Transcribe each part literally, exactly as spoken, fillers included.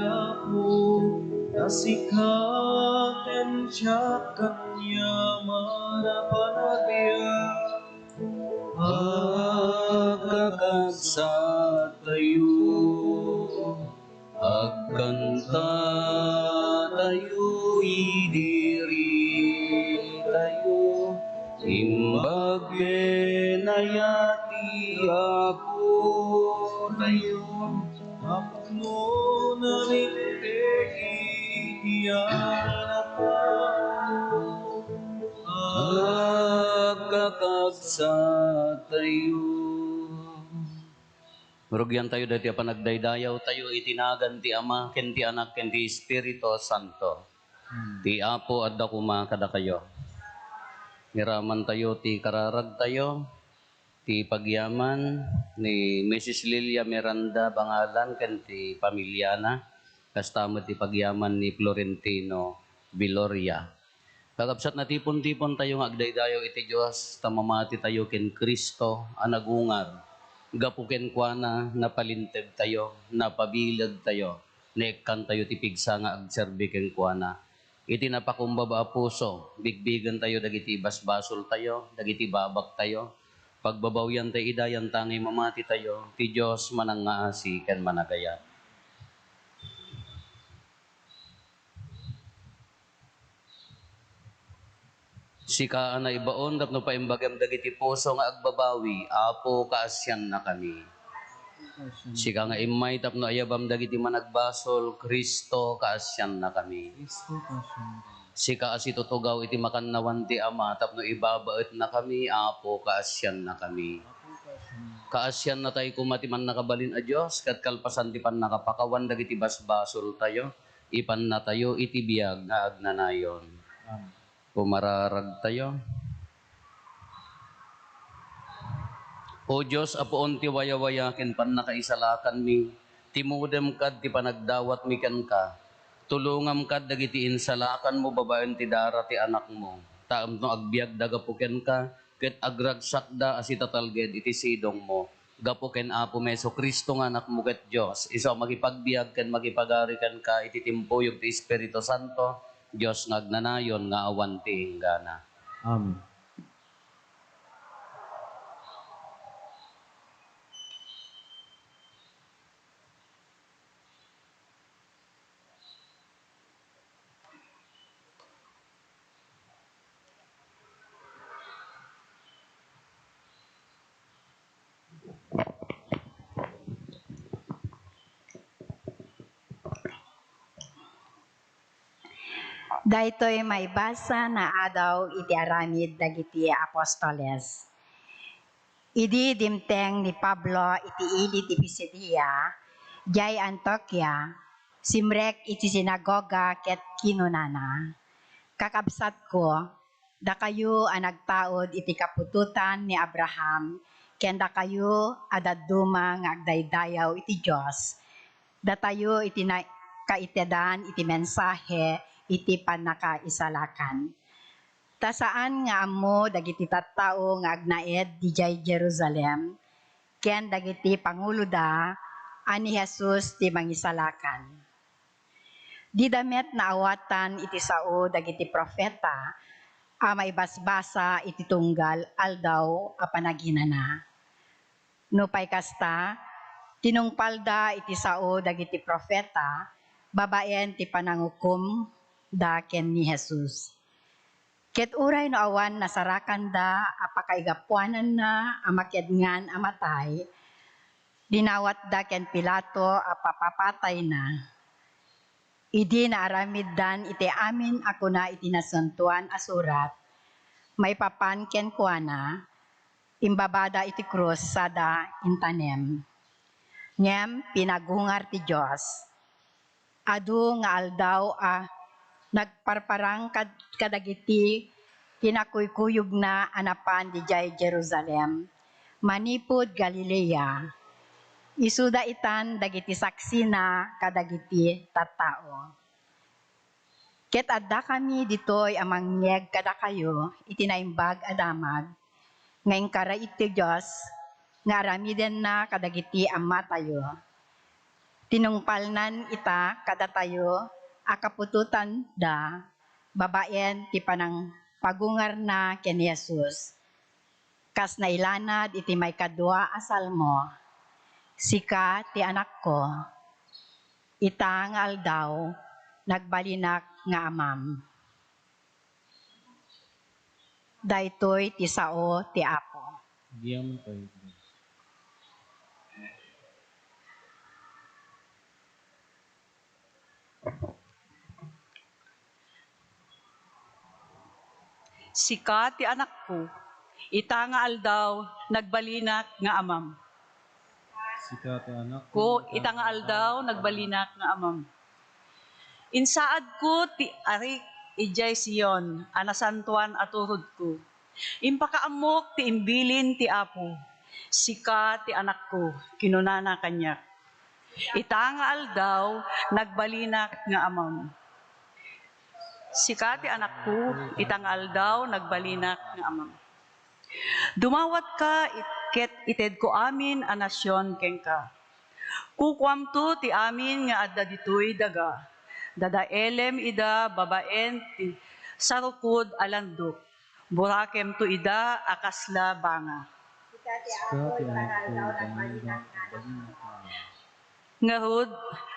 Apo, ta sika ken siak ania man a panagbiag. Agkakagsatayo, agkantatayo, idiritayo, imbag ken ayat ti Apotayo. Tapno nalinteg iti anakna, agkakagsatayo. Rugiantayo daytoy a panagdaydayawtayo iti nagan ti Ama, ken ti Anak, ken ti Espiritu Santo. Ti Apo adda koma kadakayo. Iramantayo ti kararagtayo, ti pagyaman ni Missus Lilia Miranda Bangalan ken ti pamiliana, kasta met ti pagyaman ni Florentino Viloria. Kakabsat, natipon-tipontayo nga agdaydayaw iti Dios, ta mamatitayo ken Cristo a nagungar. Gapu kenkuana, napalintegtayo, napabilegtayo, naikkantayo ti pigsa nga agserbi kenkuana. Iti napakumbaba a puso, bigbigentayo dagiti basbasoltayo, dagiti babaktayo, pagbabawiantayo ida yantangay mamatitayo, ti Dios manangngaasi ken managayat. Sika a naibaon tapno paimbagem dagiti puso nga agbabawi, Apo, kaasiannakami. Sika nga immay tapno ayabam dagiti managbasol, Cristo, kaasiannakami. Sika a situtugaw iti makannawan ti Ama tapno ibabaetnakami, Apo, kaasiannakami. Kaasiannatay koma ti Mannakabalin a Dios ket kalpasan ti pannakapakawan dagiti basbasoltayo, ipannatayo iti biag nga agnanayon. Amen. Pumararagtayo. O Dios a puon ti wayawaya ken pannakaisalakanmi, timudem kad ti panagdawatmi kenka. Tulongam kad dagiti insalakanmo babaen ti dara ti Anakmo, ta tapno agbiagda gapu kenka, ket agragsakda a sitatalged iti sidongmo. Gapu ken Apomi Jesu-Cristo nga Anakmo ket Dios, isu a makipagbiag ken makipagari kenka iti timpuyog ti Espiritu Santo, Dios nga agnanayon nga awan ti inggana. Amen. Daytoy maibasa nga adaw iti aramid dagiti apostoles. Idi dimteng ni Pablo iti ili ti Pisidia, diay Antiokia, simrek iti sinagoga ket kinunana, "Kakabsatko, dakayo a nagtaud iti kaputotan ni Abraham, ken dakayo a dadduma nga agdaydayaw iti Dios, datayo iti na-, kaitedan iti mensahe iti pannakaisalakan. Ta saan nga ammo dagiti tattao nga agnaed didiay Jerusalem ken dagiti panguloda a ni Jesus ti Mangisalakan. Dida met naawatan iti sao dagiti profeta a maibasbasa iti tunggal Aldaw a Panaginana. Nupay kasta, tinungpalda iti sao dagiti profeta babaen ti panangukomda ken ni Jesus. Ket uray no awan nasarakanda a pakaigapuananna a makiadngan a matay, dinawatda ken Pilato a papapatayna. Idi naaramiddan iti amin a kuna iti Nasantoan a Surat maipapan kenkuana, imbabada iti krus sada intanem. Ngem pinagungar ti Dios. Adu nga aldaw a nagparparang kad-, kadagiti kinakuykuyogna a napan didiay Jerusalem manipud Galilea. Isuda itan dagiti saksina kadagiti tattao. Ket addakami ditoy a mangngeg kadakayo iti Naimbag a Damag nga inkari ti Dios nga aramidenna kadagiti ammatayo. Tinungpalnan ita kadatayo a kaputotanda babaen ti panangpagungarna ken ni Jesus, kas nailanad iti maikadua a Salmo, "Sika ti anakko, ita nga aldaw, nagbalinak nga amam." Daytoy ti sao ti Apo. Agyamankami. Sika ti anakko, ita nga aldaw, nagbalinak nga amam. Sika ti anakko, ko, ita nga aldaw, nagbalinak nga amam. Insaadko ti arik idiay Sion a nasantoan a turodko. Impakaammok ti imbilin ti Apo. "Sika ti anakko," kinunana kaniak. "Ita nga aldaw, nagbalinak nga amam." Sika ti anakko, ita nga aldaw, nagbalinak nga amam. Dumawatka it-, ket itedko amin a nasion kenka. Kukuamto ti amin nga adda ditoy daga. Dadaelem ida babaen ti sarukod a landok. Burakemto ida a kasla banga. Sika ti Apo, ita nga aldaw, nagbalinak nga amam. Ngarud,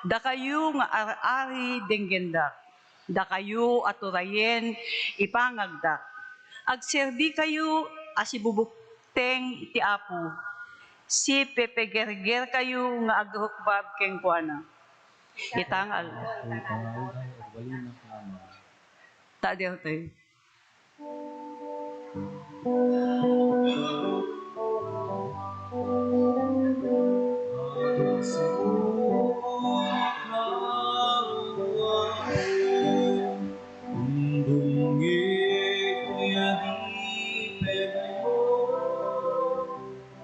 dakayo nga ar-ari, denggendak. Dakayo a turayen, ipangagdak. Agserbikayo a sibubukteng ti Apo. Sipepegergerkayo nga agrukbab kenkuana. Ita nga al- Ta daytoy.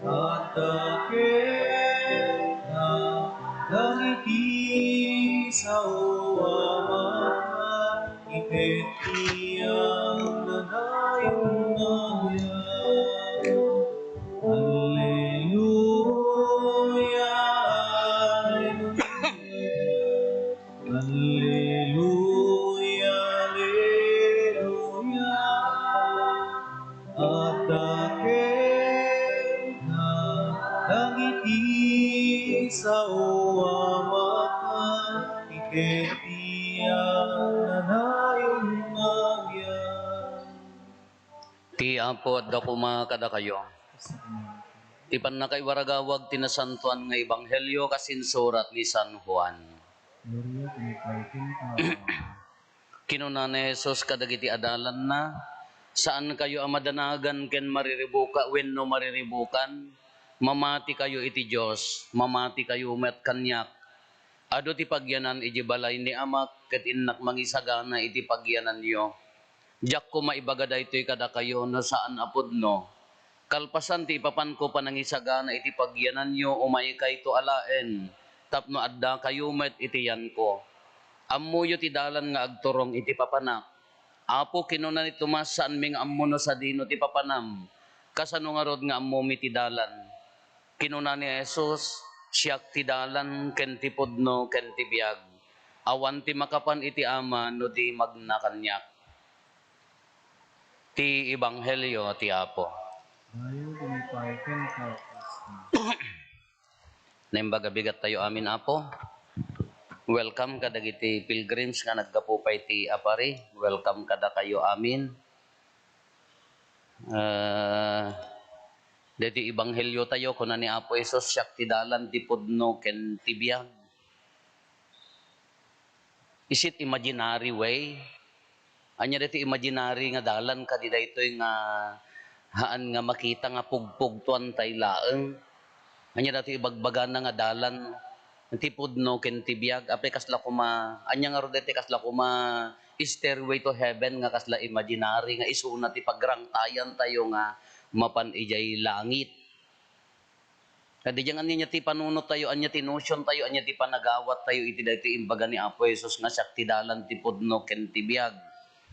Adda kenka dagiti sao a makaitedti a nanayon nga biag. Alleluia, alleluia. Alleluia, alleluia. Adda kenka dagiti sao a makaitedti a nanayon nga biag. Ti Apo adda koma kadakayo. Ti pannakaiwaragawag ti nasantoan nga ebanghelio kas insurat ni San Juan. Gloria kenka, Apo. Kinuna ni Jesus kadagiti adalanna, "Saankayo a madanagan ken mariribuka wenno mariribukan? Mamatikayo iti Dios, mamatikayo met kaniak. Adu ti pagyanan idiay balay ni Amak, ket innak mangisagana iti pagyananyo. Diak koma ibaga daytoy kadakayo no saan a pudno. Kalpasan ti ipapanko panangisagana iti pagyananyo, umaykayto alaen, tapno addakayo met iti yanko. Ammoyo ti dalan nga agturong iti papanak." "Apo," kinuna ni Tomas, "saanmi nga ammo no sadino ti papanam. Kasano ngarud nga ammomi ti dalan?" Kinuna ni Jesus, "Siak ti dalan, ken ti pudno, ken ti biag. Awan ti makapan iti Ama no di magna kaniak." Ti Ebanghelio ti Apo. Dayo, tinipay kenka, Kristo. Naimbag a bigat tayo amin, Apo. Welcome kadagiti pilgrims nga naggapu pay ti Apari. Welcome kadakayo amin. Ah, daytoy ebanghelio tayo, kuna ni Apo Jesus, "Siak ti dalan, ti pudno, ken ti biag." Is it imaginary way? Ania daytoy imaginary nga dalan kadi daytoy nga haan nga makita nga pugpugtoan tay laeng? Ania daytoy ibagbagana nga dalan ti pudno ken ti biag? Apay kasla koma, ania ngarud daytoy kasla koma stairway to heaven nga kasla imaginary nga isuna ti pagrangtayan tayo nga mapan idiay langit? Kadi diyan, ania ti panunot tayo, ania ti notion tayo, ania ti panagawat tayo iti daytoy imbaga ni Apo Jesus nga siak ti dalan, ti pudno, ken ti biag.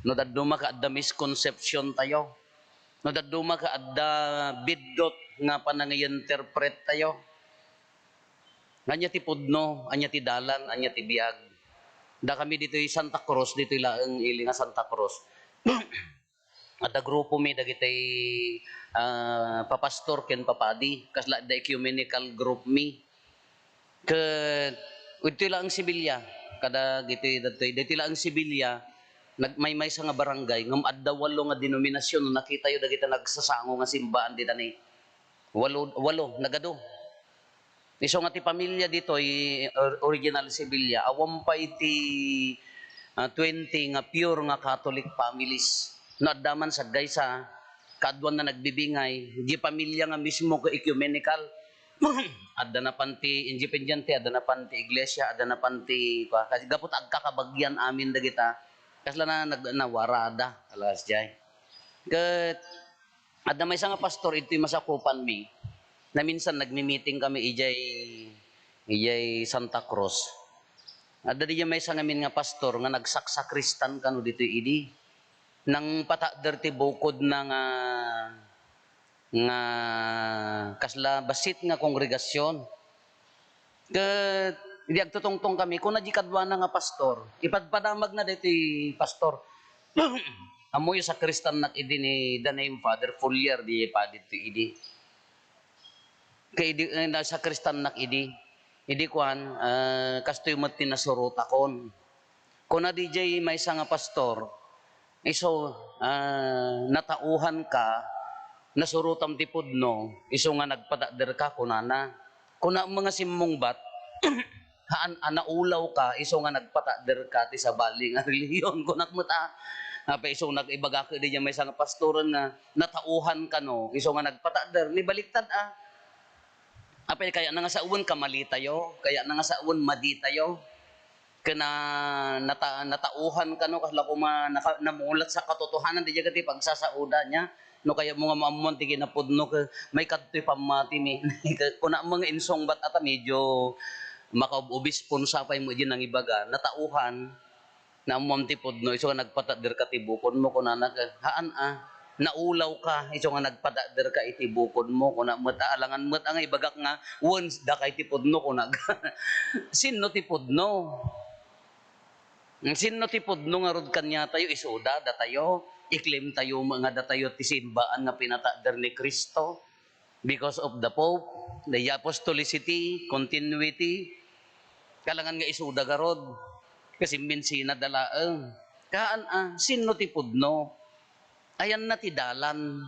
No dadduma ka adda misconception tayo. No dadduma ka adda biddut nga panangi-interpret tayo. Ania ti pudno, ania ti dalan, ania ti biag. Da kami ditoy Santa Cruz, ditoy laeng ili nga Santa Cruz. Adda grupo mi dagiti, ah, papastor ken papadi, kasla adda ecumenical group mi. Ket ditoy laeng Sevilla, kada ditoy, ditoy, ditoy laeng Sevilla, nagmaymaysa nga barangay, ngem adda walo nga denominasion. No nakitayo dagiti nagsasango nga simbaan dita ni walo, walo, nagadu. Isu nga ti pamilya ditoy, or-, original Sevilla, awan pay ti, ah, twenty nga pure nga Catholic families. No adda man saggaysa, kaaduanna nagbibingay, di pamilya nga mismo ka ecumenical. Adda napan ti independiente, adda napan ti iglesia, adda napan ti, kua, kasi gapu ta agkakabagian amin dagita, kasla na nag-, nawarada, alas jay. Ket adda maysa nga pastor, itoy masakupan mi. Naminsan nagmi-meeting kami ijay, ijay Santa Cruz. Adda diay maysa ngamin nga pastor nga nagsaksakristan kano ditoy idi. Nangpatader ti bukodna nga, nga kasla bassit nga kongregasion. Ket idi agtutungtong kami, kuna di kaduana nga pastor, ipadpadamagna daytoy pastor. Ammoyo, sakristannak idi ni the name Father Fuller, di padi ditoy idi. Ket idi, eh, nasakristannak idi. Idi kuan, eh, kastoy met ti nasurotakon. Kuna diay maysa nga pastor, isu, ah, natauhanka, nasurotam ti pudno, isu nga nagpataderka, kunana. Kunak met nga simmungbat, haan a, naulawka, isu nga nagpataderka ti sabali nga relihiyon, kunak met a. Apay isunak ibagak diay maysa nga pastoren nga natauhan kano, isu nga nagpatader, ni baliktad a. Apay kayatna nga sawen kamalitayo, kayatna nga sawen maditayo. Ken na-, nata-, natauhan kano, kasla koma naka-, namulat sa katotohanan, diay ket ti pagsasaoda niya. No kayatmo nga maammuan ti kinapudno, ket maikadtoy pammatimi. Kunak met nga insungbat a ta medyo makaub-ubis punsa pay met diay nangibaga, natauhan. Naammoam ti pudno, isu nga nagpataderka ti bukodmo, kunana ket, haan a, naulawka, isu nga nagpataderka iti bukodmo, kunak met a, alangan met a nga ibagak nga, wen, dakay ti pudno, kunak. Sinno ti pudno? Sinno ti pudno ngarud kaniatayo? Isuda, datayo, i-claim tayo met nga datayo ti simbaan nga pinatader ni Cristo. Because of the Pope, the apostolicity, continuity, kalangan nga isuda garud, kasi minsinada laeng. Kaan a, sinno ti pudno? Ayanna ti dalan.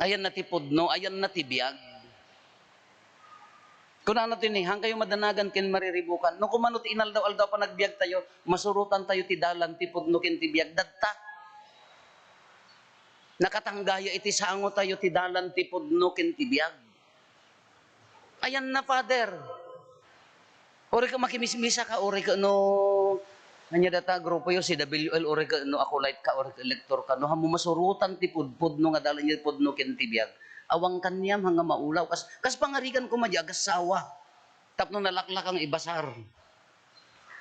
Ayanna ti pudno, ayanna ti biag. Kunana ti ni, "Hankayo madanagan ken mariribukan." No kumano ti inaldaw-aldaw a panagbiag tayo, masurotan tayo ti dalan, ti pudno, ken ti biag. Dadta. Nakatanggaya iti sango tayo ti dalan, ti pudno, ken ti biag. Ayanna, Father. Uray ket makimismisa ka, uray ket no, ania data grupo yo, C W L, uray ket no acolyte ka, uray ket elector ka, no, hammo masurotan ti pudpudno nga dalan, ti pudno ken ti biag. Awan kaniam, haan nga maulaw. Kas, kas pangarigan koma di agassawa. Tapno nalaklak nga ibasar.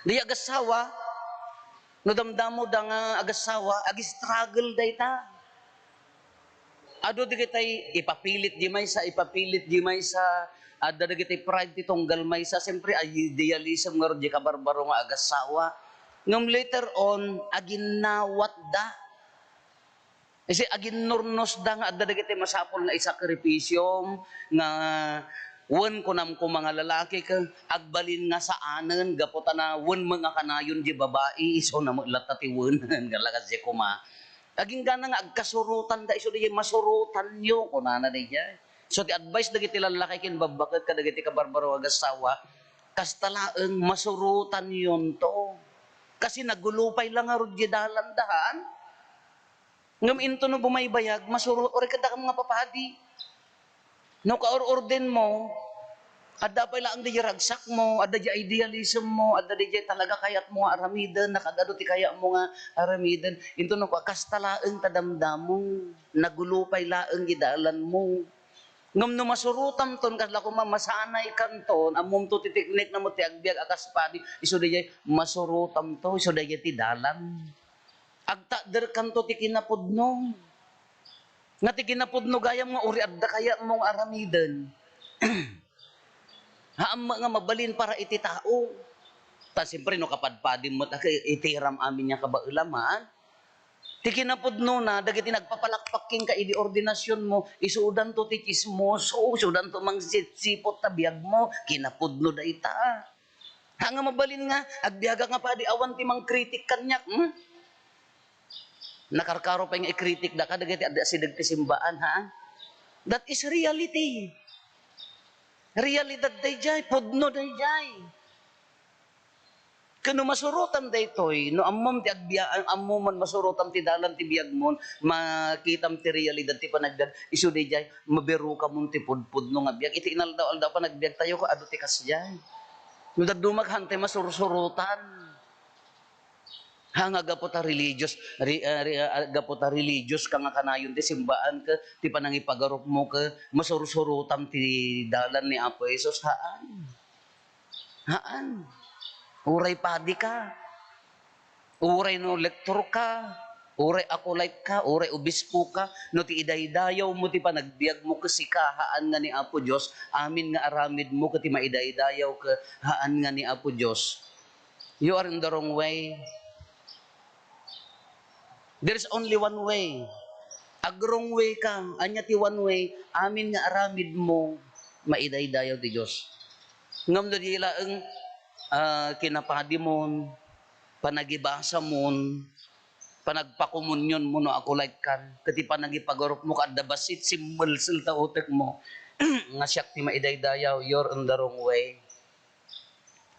Di agassawa, no damdamoda nga agassawa, ag-struggle dayta. Adu dagitay ipapilit di maysa, ipapilit di maysa, adda dagitay pride ti tunggal maysa, siyempre, idealism ngarud di kabarbaro nga agassawa. Ngem later on, aginnawatda. Isi aginnurnosda nga adda dagiti masapul nga isakripisio nga wen kunam koma nga lalaki ket agbalin nga saanen gapu ta na wen met nga kanayon di babai, isuna met latta ti wenen nga lakas di koma. Aginggana nga agkasurotanda isu diay masurotanyo, kunana diay. So, ti advice dagiti lallaki ken babbaket kadagiti kabarbaro nga agassawa, kasta laeng masurotanyonto. Kasi nagulo pay la ngarud di dalandahan. Ngem into no bumaybayag, masuro-, uray kadakam nga papadi. No kaur-urdenmo, adda pay laeng diay ragsakmo, adda diay idealismmo, adda diay talaga kayatmo nga aramiden, nakaad-adu ti kayatmo nga aramiden. Into no kasta laeng ta damdamo, nagulo pay laeng di dalanmo. Ngem no masurotamton, kasla koma masanaykanton, ammomto ti teknikna met ti agbiag a kas padi, isu daydiay masurotamto, isu daydiay ti dalan. Agtakderkanto ti kinapudno. Nga ti kinapudno gayam nga uri adda kayatmo nga aramiden. Haan met nga mabalin para iti tao. Ta siyempre, no kapadpadim met a itiram amin nga kabaelam, haan? Ti kinapudnona, dagiti nagpapalakpak kenka idi ordinasionmo, isudanto ti tsismoso, isudanto mangsipsipot ta biagmo, kinapudno dayta. Haan nga mabalin nga, agbiagak nga padi awan ti mangkritik kaniak, hmm? Nakarkaro pay nga ikritikda kadagiti adda asideg ti simbaan, ha? That is reality. Realidad daydiay, pudno daydiay. Ken no masurotam daytoy, no ammom ti agbiag, ammomon masurotam ti dalan ti biagmon, makitam ti realidad ti panagbiag, isu daydiay, mabirukamon ti pudpudno nga biag. Iti inaldaw-aldaw panagbiagtayo, ket adu ti kasdiay. No daddumak, haantay masursurotan. Ha, nga gapu ta religious, re-, ah, re-, ah, gapu ta religious ka nga kanayon ti simbaan ket ti panangipagarupmo ket masursurotam ti dalan ni Apo Jesus, haan. Haan. Uray padi ka. Uray no lektor ka. Uray acolyte ka. Uray obispo ka. No ti idaydayawmo ti panagbiagmo ket sika, haan nga ni Apo Dios, amin nga aramidmo ket ti maidaydayaw ket haan nga ni Apo Dios. You are in the wrong way. There's only one way. Ag-wrong way ka. Ania ti one way? Amin nga aramidmo, maidaydayaw ti Dios. Ngem no di laeng, ah, kinapadimon, panagibasamon, panagpakomunionmo no acolyte kan, ket ti panagipagarupmo ket adda bassit, simmelsel ta utekmo, nga siak ti maidaydayaw, you're on the wrong way.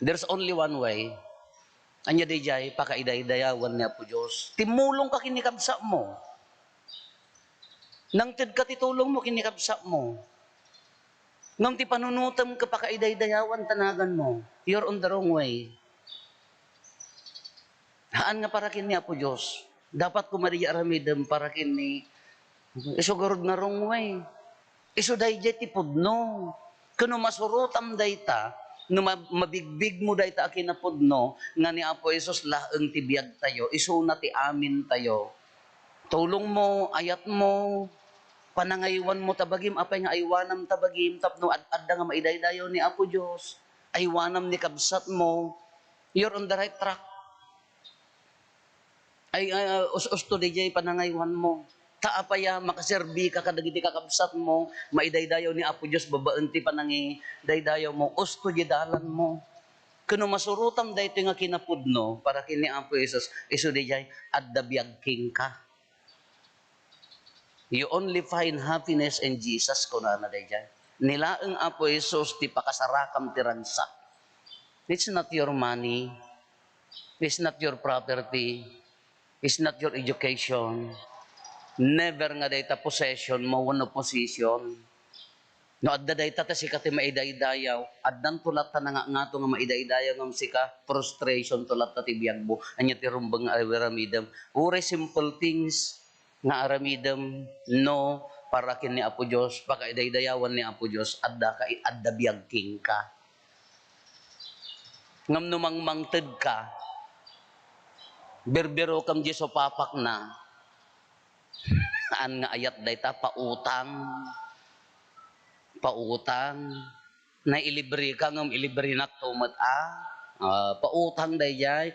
There's only one way. Ania daydiay? Pakaidaydayawan ni Apo Dios. Timmulongka ken ni kabsatmo. Nangtedka ti tulongmo ken ni kabsatmo. Ngem ti panunotem ket pakaidaydayawan ta naganmo. You're on the wrong way. Haan nga para ken ni Apo Dios. Dapat koma daydiay aramidem para ken ni, isu garud nga wrong way. Isu daydiay ti pudno. Ken no masurotam dayta, no ma-, mabigbigmo dayta a kinapudno, nga ni Apo Jesus laeng ti biagtayo, isuna ti amintayo. Tulongmo, ayatmo, panangaywanmo ta bagim, apay nga aywanam ta bagim, tapno ad-adda nga maidaydayaw ni Apo Dios, aywanam ni kabsatmo, you're on the right track. Ay, ay, ay, us-, usto daydiay panangaywanmo. Ta apay a makaserbika kadagiti kakabsatmo, maidaydayaw ni Apo Dios babaen ti panangidaydayawmo, usto di dalanmo. Ken no masurotam daytoy nga kinapudno para ken ni Apo Jesus, isu daydiay, adda biag kenka. You only find happiness in Jesus, kunana daydiay. Ni laeng Apo Jesus ti pakasarakam ti ragsak. It's not your money. It's not your property. It's not your education. Never nga dayta possession mo wenno position. No adda dayta ta sika ti maidaydayaw, addanto latta nangangato nga maidaydayaw ngem sika, frustration to latta ti biagmo. Ania ti rumbeng nga aramidem? Uray simple things nga aramidem, no, para ken ni Apo Dios, pakaidaydayawan ni Apo Dios, adda ka, adda biag kenka. Ngem no mangmangtedka, birbirokem di supapakna, haan nga ayat dayta, pautang. Pautang. Nailibreka ngem ilibrenakto met a. Ah, pautang daydiay.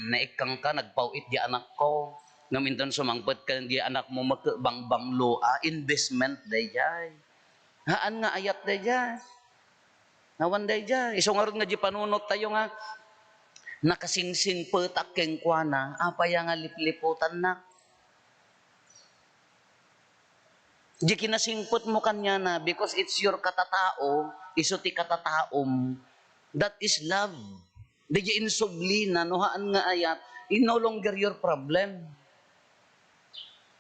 Naikkangka, nagpaw-it di anakko. Ngem inton sumangpetka di anakmo, met bangbanglo a, investment daydiay. Haan nga ayat daydiay. Awan daydiay. Isu ngarud nga di panunottayo nga nakasingsingpetak kenkuana, apay a nga lipliputannak? Di kinasingpetmo kaniana because it's your katatao, isu ti katataom. That is love. Daydiay insublina, no haan nga ayat, it no longer your problem.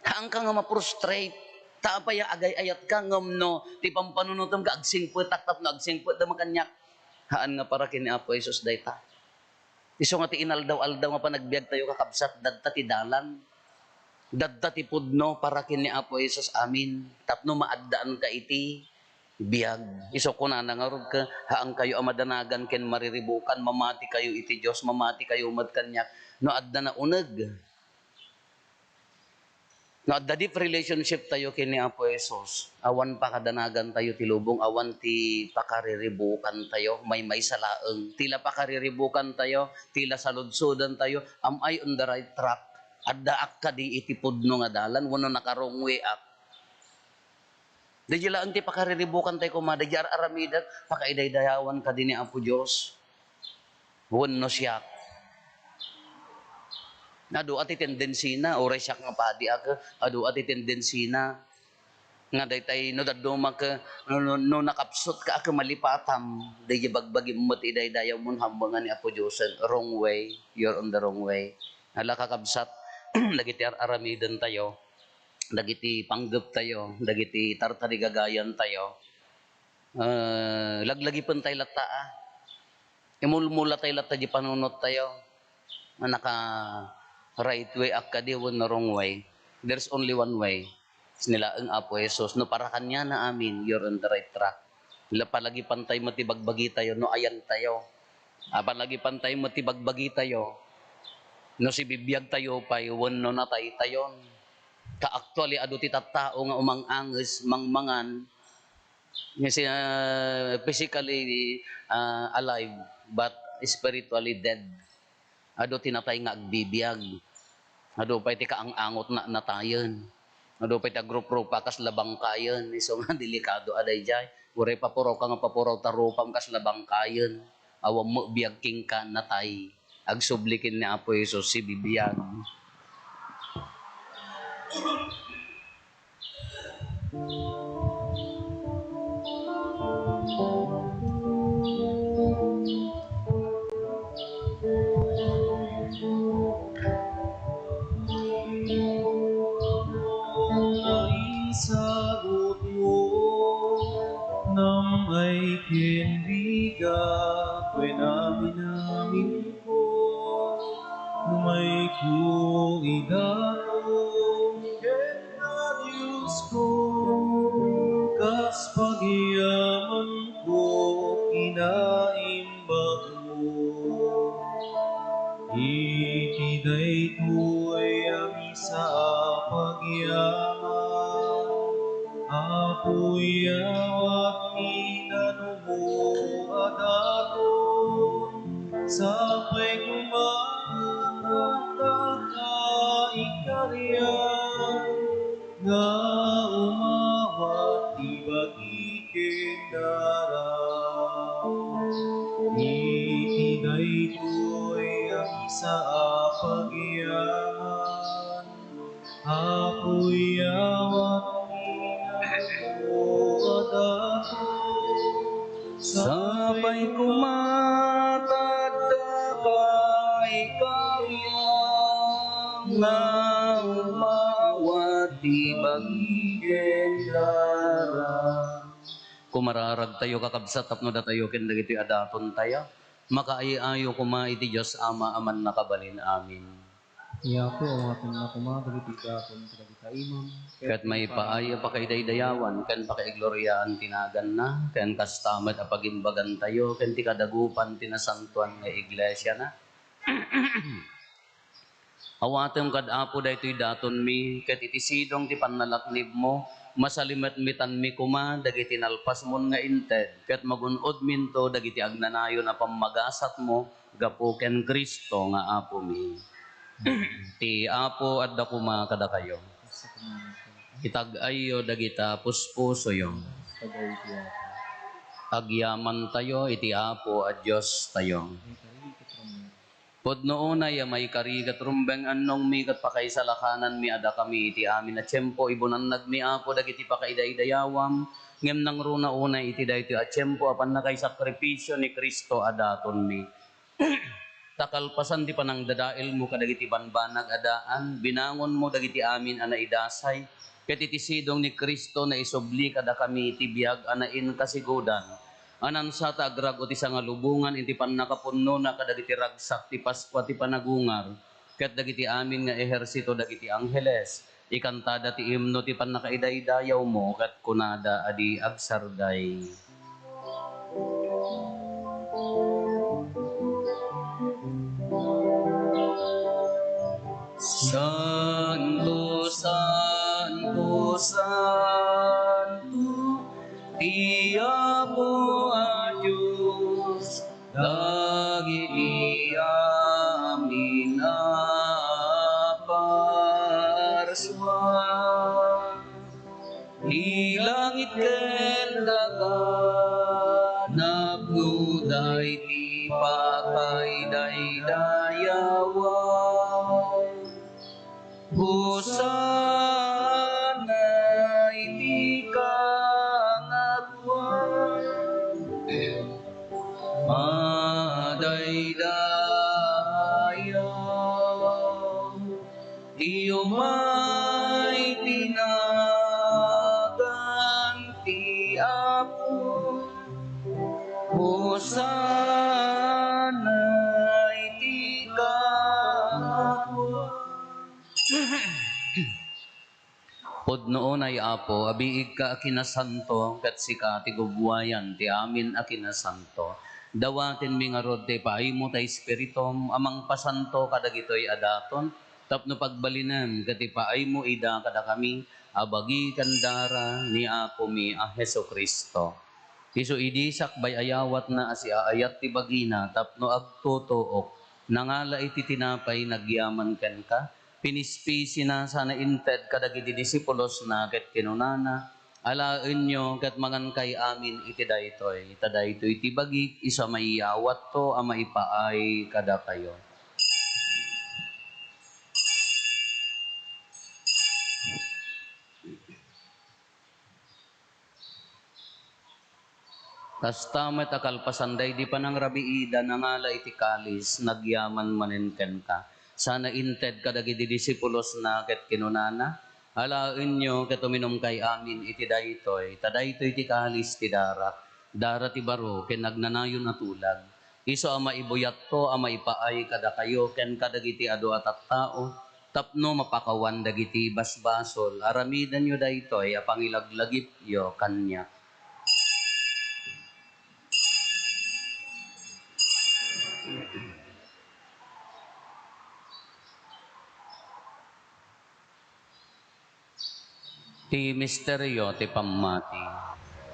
Haanka nga ma-frustrate. Ta apay a agay-ayatka ngem no ti pampanunotem nga agsingpetak tapno agsingpetda kaniak. Haan nga para ken ni Apo Jesus dayta. Isu nga ti inaldaw-aldaw nga panagbiagtayo, kakabsat, dadta ti dalan. Dadta ti pudno para ken ni Apo Jesus amin. Tapno maaddaanka iti biag. Isu kunana ngarud ket, haankayo a madanagan ken mariribukan, mamatikayo iti Dios, mamatikayo met kaniak. No adda nauneg, no adda deep relationship tayo ken ni Apo Jesus, awan pakadanagan tayo ti lubong, awan ti pakariribukan tayo, maymaysa laeng. Ti la pakariribukan tayo, ti la saludsodan tayo, am I on the right track? Addaak kadi iti pudno nga dalan wenno naka-wrong way ak? Daydiay laeng ti pakariribukan tayo koma, daydiay ar-aramidek, pakaidaydayawan kadi ni Apo Dios wenno siak? Adu a ti tendensina, uray siak nga padi a ke, adu a ti tendensina nga daytay no dadduma ke, no, no, no nakapsut ka a ke malipatam, daydiay bagbagim met ti idaydayawmo, hambuengan ni Apo Diosen, wrong way, you're on the wrong way. Ala, kakabsat, dagiti ar-aramiden tayo, dagiti panggep tayo, dagiti tartarigagayan tayo, eh, laglagipen tayo latta, ah. Imulmula tayo latta di panunot tayo. Nga naka right way ak kadi wenno wrong way. There's only one way. Sinabian ni Apo Jesus, no para kaniana amin, you're on the right track. La, palagipan tayo met ti bagbagi tayo, no ayan tayo. Ah, palagipan tayo met ti bagbagi tayo, no sibibiag tayo pay wenno natay tayon. Ta actually, adu ti tattao nga umang-anges, mangmangan, nga si-, ah, physically, ah, alive, but spiritually dead. Adu ti natay nga agbibiag. Adu pay ti kaang-angot nga natayen. Adu pay ti agruprupa kasla bangkayen. Isu nga delikado a daydiay. Uray papuraw ka nga papuraw ta rupam kasla bangkayen. Awan met biag kenka, natay. Agsubli ken ni Apo Jesus, sibibiag. Naisagutmo, nam-ay ken bigat, wen amin-aminko, umayko idaton ken a Diosko, kas pagyamanko, kinaimbagmo. Iti daytoy a misa a pagyaman, Apo, iyawat ti danumo a daton, sapay koma nga adda kaikarian nga umawat ti bagi ken daram. Iti daytoy a misa a pagyaman, Apo, iyawat ti danumo a daton, sapay koma ta adda kaikarian nga umawat ti bagi ken daram. Kumararag tayo, kakabsat, tapno datayo ken dagitoy a daton tayo. Makaay-ayo koma iti Dios Ama a Mannakabalin. Amen. Ni Apo, awatenna koma dagiti daton kadagita imam, ket maipaay a pakaidaydayawan ken pakaigloriaan ti naganna, ken kasta met a pagimbagan tayo ken ti kadagupan ti nasantoan nga iglesiana. Awatem kad Apo daytoy datonmi, ket iti sidong ti pannalaknibmo, masalimetmitanmi koma dagiti nalpasmon nga inted, ket magun-odminto dagiti agnanayon a pammagasatmo gapu ken Cristo nga Apomi. Ti Apo adda koma kadakayo. Itag-ayyo dagita puspusoyo. Agyamantayo iti Apo a Diostayo. Pudno unay a maikari ket rumbeng annongmi ket pakaisalakananmi a dakami iti amin a tiempo. Ibunannagmi, Apo, dagiti pakaidaydayawam, ngem nangruna unay iti daytoy a tiempo a pannakaisakripisio ni Cristo a datonmi. Ta kalpasan ti panangdadaelmo kadagiti banbanag a daan, binangonmo dagiti amin a naidasay, ket iti sidong ni Cristo naisubli kadakami ti biag a nainkasigodan. Anansa ta agrag-o ti sangalubongan iti pannakapunnona kadagiti ragsak ti Paskua ti panagungar, ket dagiti amin nga ehersito dagiti angheles, Ikantada ti imno ti pannakaidaydayawmo ket kunada a di agsardeng. Santo, santo, santo, ti Apo a Dios, dagiti amin a parsua. Ti langit ken daga, napnoda iti pakaidaydayawan. Hosanna iti Kangatoan. Madaydayaw ti umay ti nagan ti Apo. Hosanna iti Kangatoan. Pudno unay, Apo, a biigka a kinasanto, ket sika ti gubbuayan ti amin a kinasanto. Dawatenmi ngarud ti ipaaymo ti Espiritum a mangpasanto kadagitoy a daton, tapno pagbalinem ket ipaaymo ida kadakami a bagi ken dara ni Apomi a Jesu-Cristo. Isu idi sakbay a yawatna a siaayat ti bagina tapno agtutuok, nangala iti tinapay nagyaman kenka, pinispisina sana inted kadagiti disipulosna ket kinunana, "Alaenyo ket mangankay amin iti daytoy, ta daytoy ti bagik isu a maiyawatto a maipaay kadakayo." Kasta met a kalpasan daydi panangrabiida, nangala iti kalis, nagyaman manen kenka. Sana inted kadagiti disipulosna ket kinunana, "Alaenyo ket uminumkay amin iti daytoy, ta daytoy ti kalis ti darak, dara ti baro ken agnanayon a tulag. Isu a maibuyatto a maipaay kadakayo ken kadagiti adu a tattao, tapno mapakawan dagiti basbasol. Aramidenyo daytoy a pangilaglagipyo kaniak." Ti misterio ti pammati.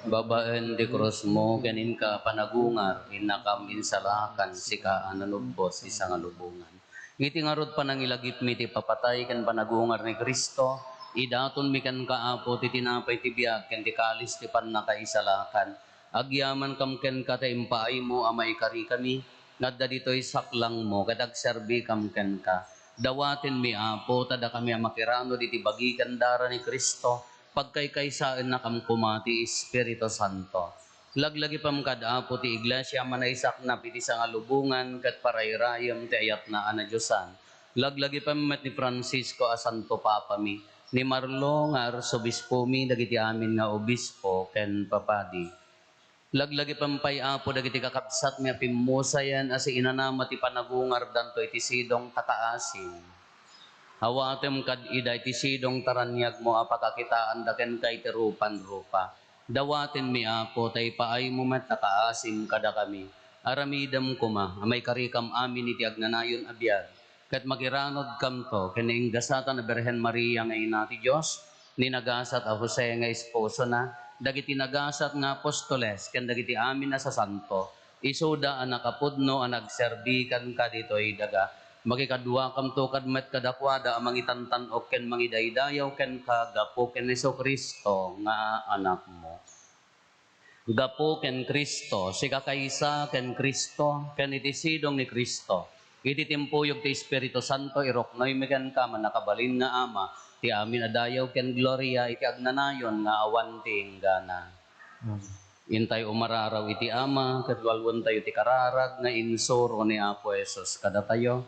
Babaen ti krusmo ken inka panagungar, innakam insalakan, sika a nanubbot ti sangalubongan. Iti ngarud panangilagipmi ti ipapatay ken panagungar ni Cristo, idatonmi kenka, Apo, ti tinapay ti biag ken ti kalis ti pannakaisalakan. Agyamankam kenka ta impaaymo a maikarikami nga adda ditoy saklangmo ket agserbikam kenka. Dawatenmi, Apo, ta dakami a makiranod iti bagi ken dara ni Cristo, pagkaykaysaennakam koma ti Espiritu Santo. Laglagipem kad, Apo, ti Iglesia a manaisaknap iti sangalubongan ket parairayem ti ayatna a nadiosan. Laglagipem met ni Francisco a Santo Papami, ni Marlo nga Arsobispomi, dagiti amin nga obispo ken papadi. Laglagipem pay, Apo, dagiti kakabsatmi a pimmusayen a siinanama ti panagungardanto iti sidong ta kaasim. Awatem kad ida iti sidong ta raniagmo a pakakitaanda kenka iti rupan-rupa. Dawatenmi, Apo, ta ipaaymo met a kaasim kadakami. Aramidem koma a maikarikam amin iti agnanayon a biag, ket makiranodkamto ken ni ingasatan a Birhen Maria nga ina ti Dios, ni nagasat a Jose nga esposona, dagiti nagasat nga apostoles, ken dagiti amin a sasanto, isuda a nakapudno a nagserbi kenka ditoy daga. Makikaduakamto kad met kadakuada a mangitantan-ok ken mangidaydayaw kenka gapu ken Jesu-Cristo nga Anakmo. Gapu ken Cristo, sika kaysa ken Cristo, ken iti sidong ni Cristo, iti timpuyog ti Espiritu Santo, iruknoymi kenka, mannakabalin nga Ama, ti amin a dayaw ken gloria iti agnanayon nga awan ti inggana. Amen. Intay umararaw iti Ama, ket walwentayo ti kararag nga insuro ni Apo Jesus kadatayo.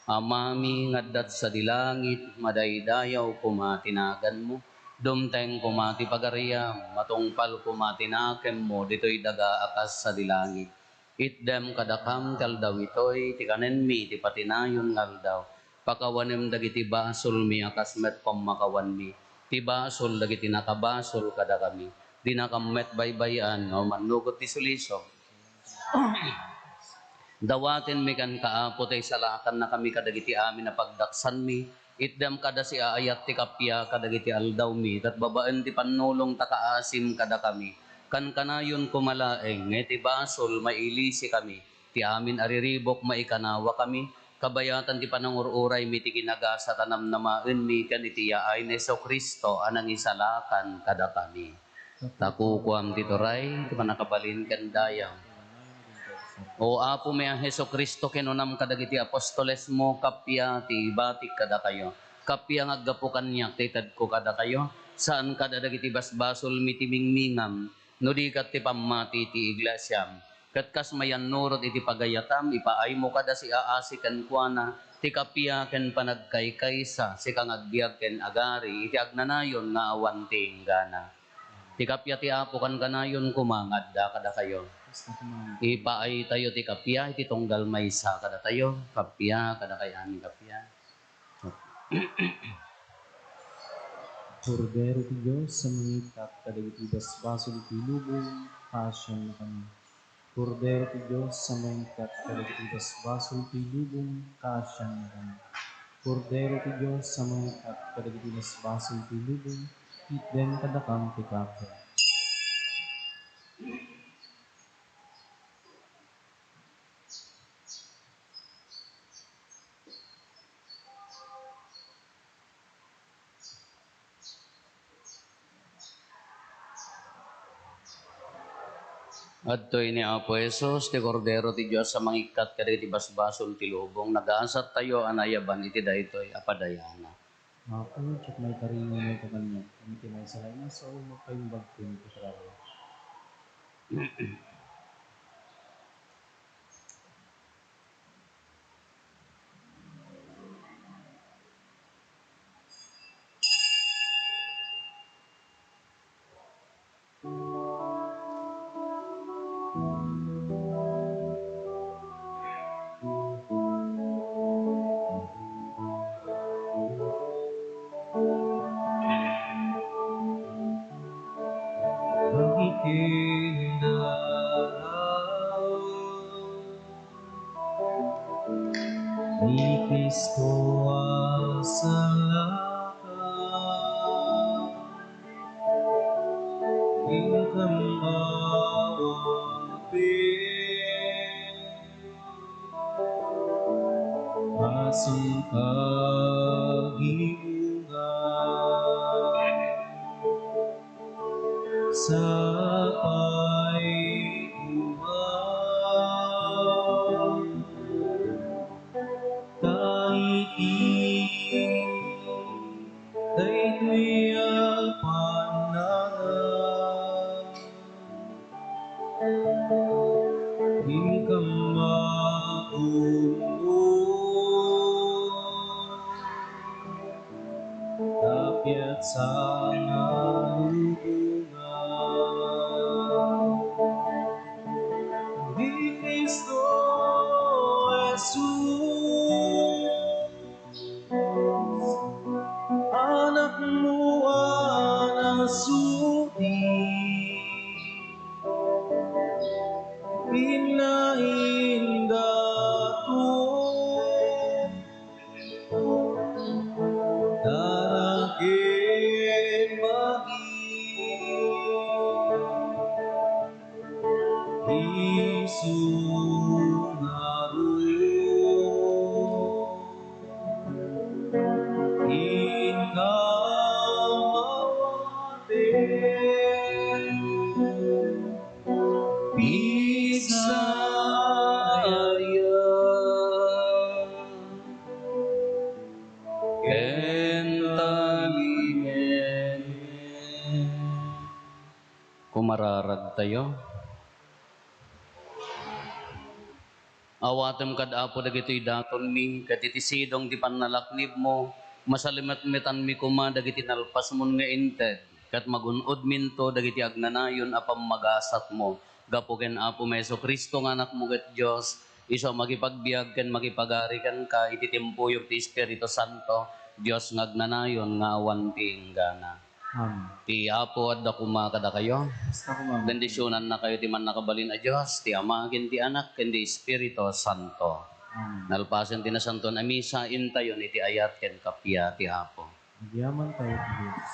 Amami nga adda sadi langit, madaydayaw koma ti naganmo. Dumteng koma ti pagariam, matungpal koma ti nakemmo ditoy daga a kas sadi langit. Itdem kadakam ti aldaw itoy ti kanenmi ti patinayon nga aldaw. Pakawanem dagiti basolmi a kas met pammakawanmi ti basol dagiti nakabasol kadakami. Dinakam met baybay-an nga umannugot ti sulisog. Dawatenmi kenka, Apo, ta isalakannakami kadagiti amin a pagdaksanmi. Itdem kada siaayat ti kappia kadagiti aldawmi, ket babaen ti pannulong ta kaasim kadakami. Kankanayon koma laeng nga iti basol mailisikami, ti amin a riribuk maikanawakami, kabayatan ti panangur-uraymi ti kinagasat a namnamaenmi ken iti yaay ni Jesu-Cristo a nangisalakan kadakami. Ta kukuam ti turay, ti pannakabalin ken dayam. O Apomi a Jesu-Cristo, kinunam kadagiti apostolesmo, kappia ti ibatik kadakayo. Kappia nga aggapu kaniak ti itedko kadakayo. Saan kada dagiti basbasolmi ti mingmingam, no di ket ti pammati ti iglesiam. Ket kas mayannurot iti pagayatam, ipaaymo kada siaasi kenkuana ti kappia ken panagkaykaysa, sika nga agbiag ken agari iti agnanayon nga awan ti inggana. Ti kappia ti Apo kankanayon koma nga adda kadakayo. Ipaaytayo ti kappia iti tunggal maysa kadatayo. Kappia, kadakay amin kappia. Kordero ti Dios a mangikkat kadagiti basbasol ti lubong, kaasiannakami. Kordero ti Dios a mangikkat kadagiti basbasol ti lubong, kaasiannakami. Kordero ti Dios a mangikkat kadagiti basbasol ti lubong, itdem kadakam ti kappia. Adtoy ni Apo Jesus, ti Kordero ti Dios a mangikkat kadagiti basbasol ti lubong. Nagasattayo a nayaban iti daytoy a padayanak. Apo, diak maitaringan kaniak, ngem iti maysa laeng a sao, magpaimbag ti imbag. Ni Cristo a salaka, inkam awaten, asam kagiungan. Sapay koma ta iti daytoy a panangan, inkam maunot. Tapiat sa nga lubongan. Ni Cristo Jesus, Anakmo a nasudi, inna indato. Daraken magi isu ngarud. Inka mawaten. Pigsaya ken talingen. Kumararagtayo. Awatem kad Apo dagitoy datonmi, ket iti sidong ti pannalaknibmo, masalimetmetanmi koma dagiti nalpasmon nga inted, ket magun-odminto dagiti agnanayon a pammagasatmo. Gapu ken Apomi Jesu-Cristo nga Anakmo ket Dios, Isu a makipagbiag ken makipagari kenka iti timpuyog ti Espiritu Santo, Dios nga agnanayon nga awan ti inggana. Amen. Ti Apo adda koma kadakayo. Basta koma. Bendisionannakayo ti Mannakabalin a Dios, ti Ama, ken ti Anak, ken ti Espiritu Santo. Amen. Nalpasen ti Nasantoan a Misa, intayon iti ayat ken kappia ti Apo. Agyamantayo ti Dios.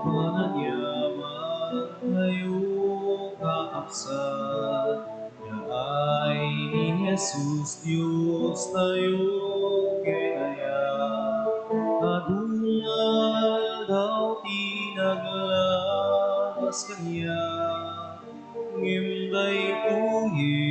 Panagyamantayo, kakabsat, yaay ni Jesus, Diostayo ket Aya. Adu nga aldaw ti naglabas kaniak, ngem daytoyen